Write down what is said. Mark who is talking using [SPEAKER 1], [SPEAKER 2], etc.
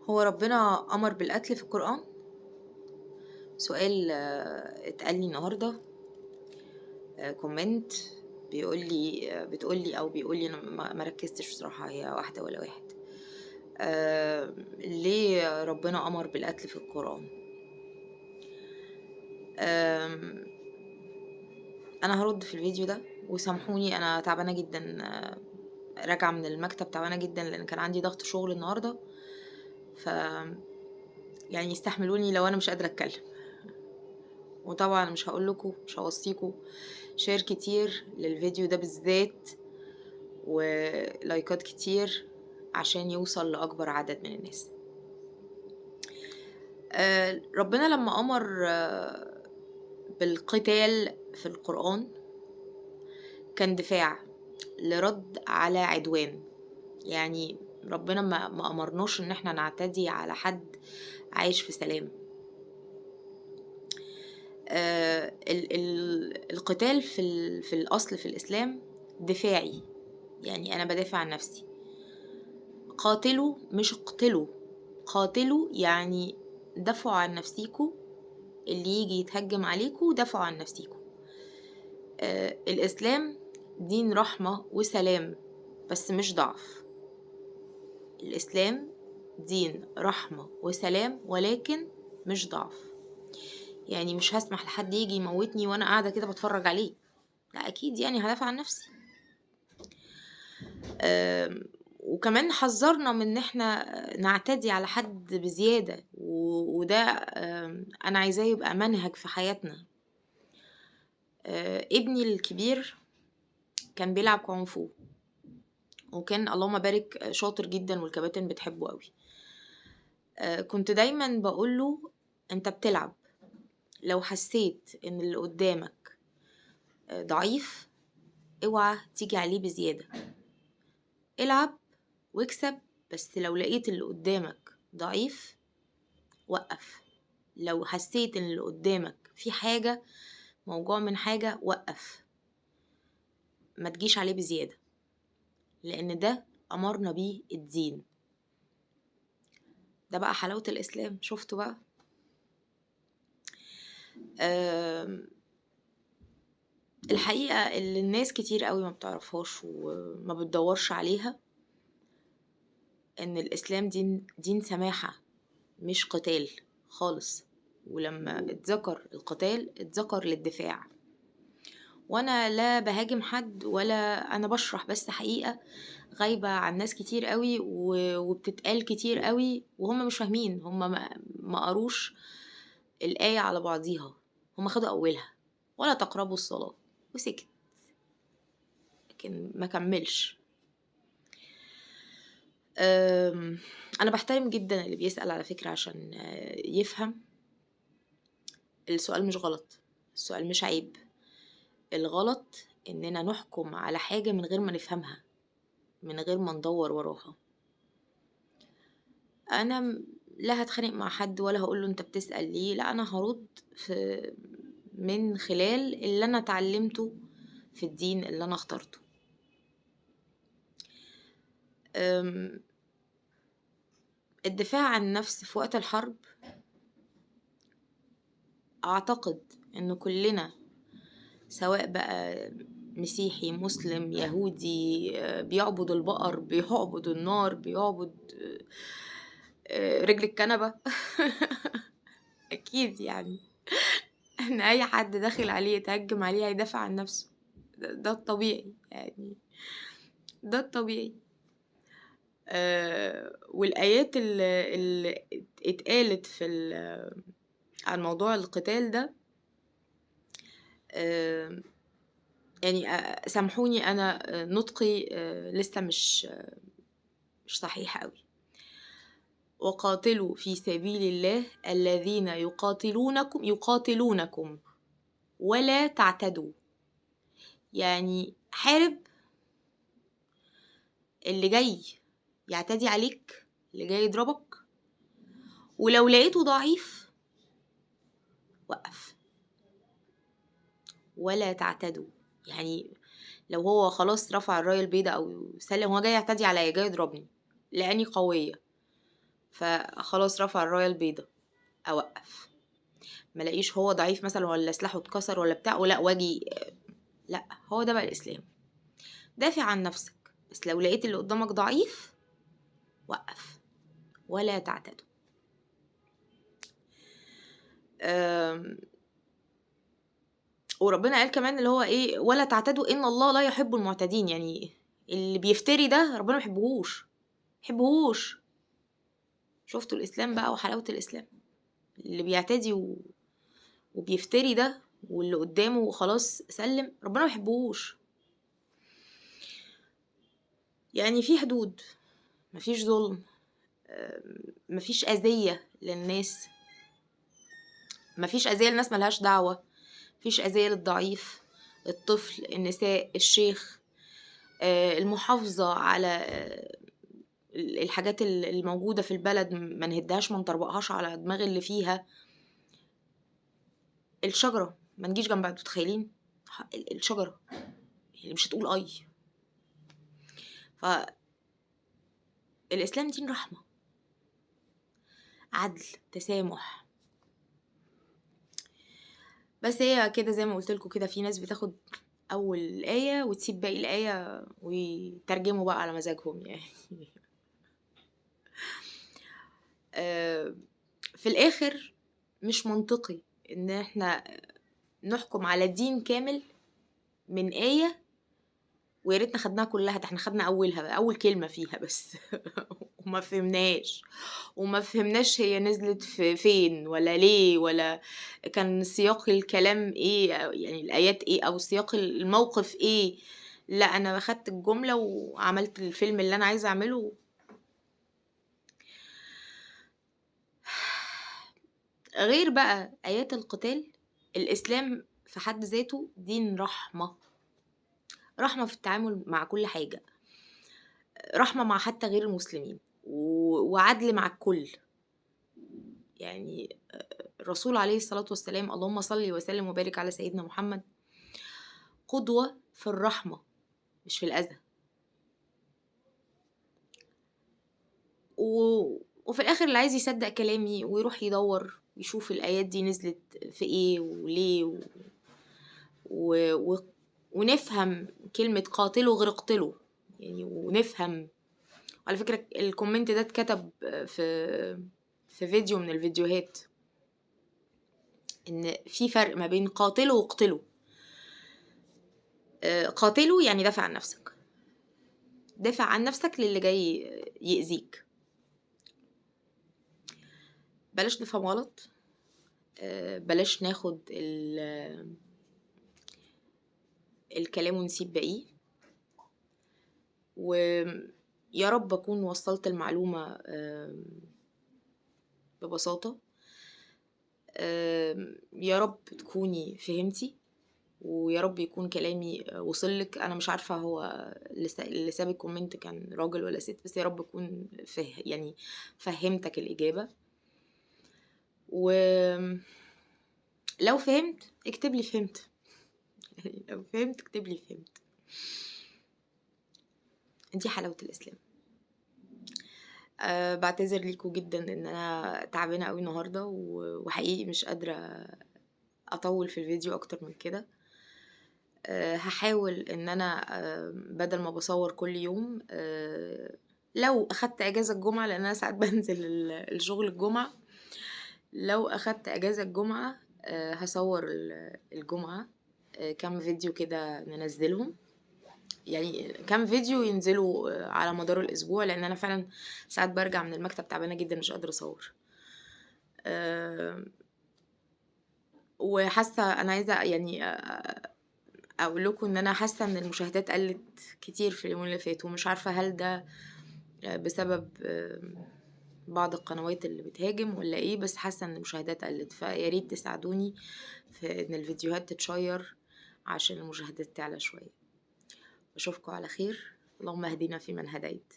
[SPEAKER 1] هو ربنا أمر بالقتل في القرآن؟ سؤال اتقال لي النهارده، comment بيقول لي، بتقول لي او بيقول لي، انا ما ركزتش بصراحة هي واحدة ولا واحد، ليه ربنا امر بالقتل في القرآن؟ انا هرد في الفيديو ده، وسامحوني انا تعبانة جدا، راجعه من المكتب تعبانة جدا لان كان عندي ضغط شغل النهارده، ف يعني استحملوني لو انا مش قادرة اتكلم. وطبعا مش هقول لكم، مش هوصيكم share كتير للفيديو ده بالذات ولايكات كتير عشان يوصل لاكبر عدد من الناس. ربنا لما امر بالقتال في القرآن كان دفاع لرد على عدوان، يعني ربنا ما امرناش ان احنا نعتدي على حد عايش في سلام. القتال في الاصل في الاسلام دفاعي، يعني انا بدافع عن نفسي. قاتلوا مش اقتلوا، قاتلوا يعني دافعوا عن نفسيكوا، اللي يجي يتهجم عليكوا دافعوا عن نفسيكوا. الاسلام دين رحمة وسلام بس مش ضعف. الاسلام دين رحمة وسلام ولكن مش ضعف، يعني مش هسمح لحد يجي يموتني وانا قاعدة كده بتفرج عليه، لا اكيد يعني هدافع عن نفسي. وكمان حذرنا من ان احنا نعتدي على حد بزيادة، وده انا عايزاه يبقى منهج في حياتنا. ابني الكبير كان بيلعب كونغ فو، وكان اللهم بارك شاطر جدا والكباتن بتحبه قوي. كنت دايما بقوله انت بتلعب، لو حسيت ان اللي قدامك ضعيف اوعى تيجي عليه بزيادة، العب واكسب، بس لو لقيت اللي قدامك ضعيف وقف، لو حسيت ان اللي قدامك في حاجة موجوع من حاجة وقف، ما تجيش عليه بزيادة، لان ده امرنا بيه الدين. ده بقى حلاوة الاسلام، شفتوا بقى؟ الحقيقة اللي الناس كتير قوي ما بتعرفهاش وما بتدورش عليها، ان الاسلام دين سماحة مش قتال خالص. ولما اتذكر القتال اتذكر للدفاع، وانا لا بهاجم حد ولا انا بشرح، بس حقيقة غايبة عن ناس كتير قوي وبتتقال كتير قوي وهم مش فاهمين، هم ما قروش الآية على بعضيها، هم خدوا أولها ولا تقربوا الصلاة وسكت، لكن ما كملش. أنا بحترم جدا اللي بيسأل على فكرة عشان يفهم. السؤال مش غلط، السؤال مش عيب، الغلط إننا نحكم على حاجة من غير ما نفهمها، من غير ما ندور وراها. أنا لا هتخانق مع حد ولا هقوله انت بتسأل ليه، لا انا هرد من خلال اللي انا اتعلمته في الدين اللي انا اخترته. الدفاع عن النفس في وقت الحرب، اعتقد ان كلنا سواء بقى مسيحي مسلم يهودي، بيعبد البقر، بيعبد النار، بيعبد رجل الكنبة أكيد يعني إن أي حد داخل عليه يتهجم عليه هيدافع عن نفسه، ده الطبيعي يعني، ده الطبيعي. والآيات اللي اتقالت عن موضوع القتال ده، يعني سامحوني أنا نطقي لسه مش صحيح قوي. وقاتلوا في سبيل الله الذين يقاتلونكم ولا تعتدوا. يعني حارب اللي جاي يعتدي عليك، اللي جاي يضربك، ولو لقيته ضعيف وقف. ولا تعتدوا يعني لو هو خلاص رفع الراية البيضاء او سلم، هو جاي يعتدي عليا، جاي يضربني لاني قوية، فخلاص رفع الراية البيضاء، اوقف. ما لاقيش هو ضعيف مثلا ولا سلاحه اتكسر ولا بتاع، ولا واجي، لا، هو ده بقى الاسلام. دافع عن نفسك، بس لو لقيت اللي قدامك ضعيف وقف ولا تعتدوا. وربنا قال كمان اللي هو ايه، ولا تعتدوا ان الله لا يحب المعتدين. يعني اللي بيفتري ده ربنا ما يحبهوش، يحبهوش. شفتوا الاسلام بقى وحلاوة الاسلام؟ اللي بيعتدي وبيفتري ده واللي قدامه خلاص سلم، ربنا ما يحبهوش. يعني في حدود، مفيش ظلم، مفيش أذية للناس، مفيش أذية للناس ملهاش دعوة، مفيش أذية للضعيف، الطفل، النساء، الشيخ، المحافظة على الحاجات الموجودة في البلد، ما نهدهاش، ما نطربقهاش على دماغ اللي فيها. الشجرة ما نجيش جنبها، متخيلين الشجرة اللي مش هتقول أي. فالإسلام دين رحمة، عدل، تسامح. بس هي كده زي ما قلت لكم كده، في ناس بتاخد أول آية وتسيب باقي الآية ويترجموا بقى على مزاجهم يعني. في الآخر مش منطقي إن احنا نحكم على دين كامل من آية، ويا ريتنا خدناها كلها، ده احنا خدنا أولها بقى، أول كلمة فيها بس. وما فهمناش، وما فهمناش هي نزلت في فين ولا ليه، ولا كان سياق الكلام ايه، يعني الآيات ايه، أو سياق الموقف ايه. لا، أنا خدت الجملة وعملت الفيلم اللي أنا عايزة أعمله. غير بقى آيات القتال، الإسلام في حد ذاته دين رحمة، رحمة في التعامل مع كل حاجة، رحمة مع حتى غير المسلمين، وعدل مع الكل. يعني الرسول عليه الصلاة والسلام، اللهم صل وسلم وبارك على سيدنا محمد، قدوة في الرحمة مش في الأذى. وفي الآخر اللي عايز يصدق كلامي ويروح يدور يشوف الآيات دي نزلت في إيه وليه ونفهم كلمة قاتلوا غير اقتلوا يعني، ونفهم. على فكرة ال comment ده اتكتب في فيديو من الفيديوهات، إن في فرق ما بين قاتلوا واقتلوا. قاتلوا يعني دافع عن نفسك، دافع عن نفسك للي جاي يأذيك. بلاش نفهم غلط، بلاش ناخد الكلام ونسيب باقية. ويا رب أكون وصلت المعلومة ببساطة، يا رب تكوني فهمتي، ويا رب يكون كلامي وصلك. أنا مش عارفة هو اللي ساب ال comment كان راجل ولا ست، بس يا رب أكون يعني فهمتك الإجابة. ولو فهمت اكتب لي فهمت، لو فهمت اكتب لي فهمت. دي حلاوة الإسلام. بعتذر ليكم جدا ان انا تعبانة قوي النهاردة، وحقيقي مش قادرة اطول في الفيديو اكتر من كده. هحاول ان انا بدل ما بصور كل يوم، لو اخدت اجازة الجمعة، لان انا ساعات بنزل الشغل الجمعة، لو اخدت اجازة الجمعة هصور الجمعة كام فيديو كده ننزلهم، يعني كام فيديو ينزلوا على مدار الاسبوع، لان انا فعلا ساعات برجع من المكتب تعبانة جدا مش قادرة اصور. وحاسه انا عايزه يعني اقول لكم ان انا حاسه ان المشاهدات قلت كتير في اليومين اللي فاتوا، ومش عارفه هل ده بسبب بعض القنوات اللي بتهاجم ولا ايه، بس حاسه ان المشاهدات قلت، فيا ريت تساعدوني في ان الفيديوهات تتشير عشان المشاهدات تعلى شوية. اشوفكم على خير. اللهم اهدنا فيمن هديت،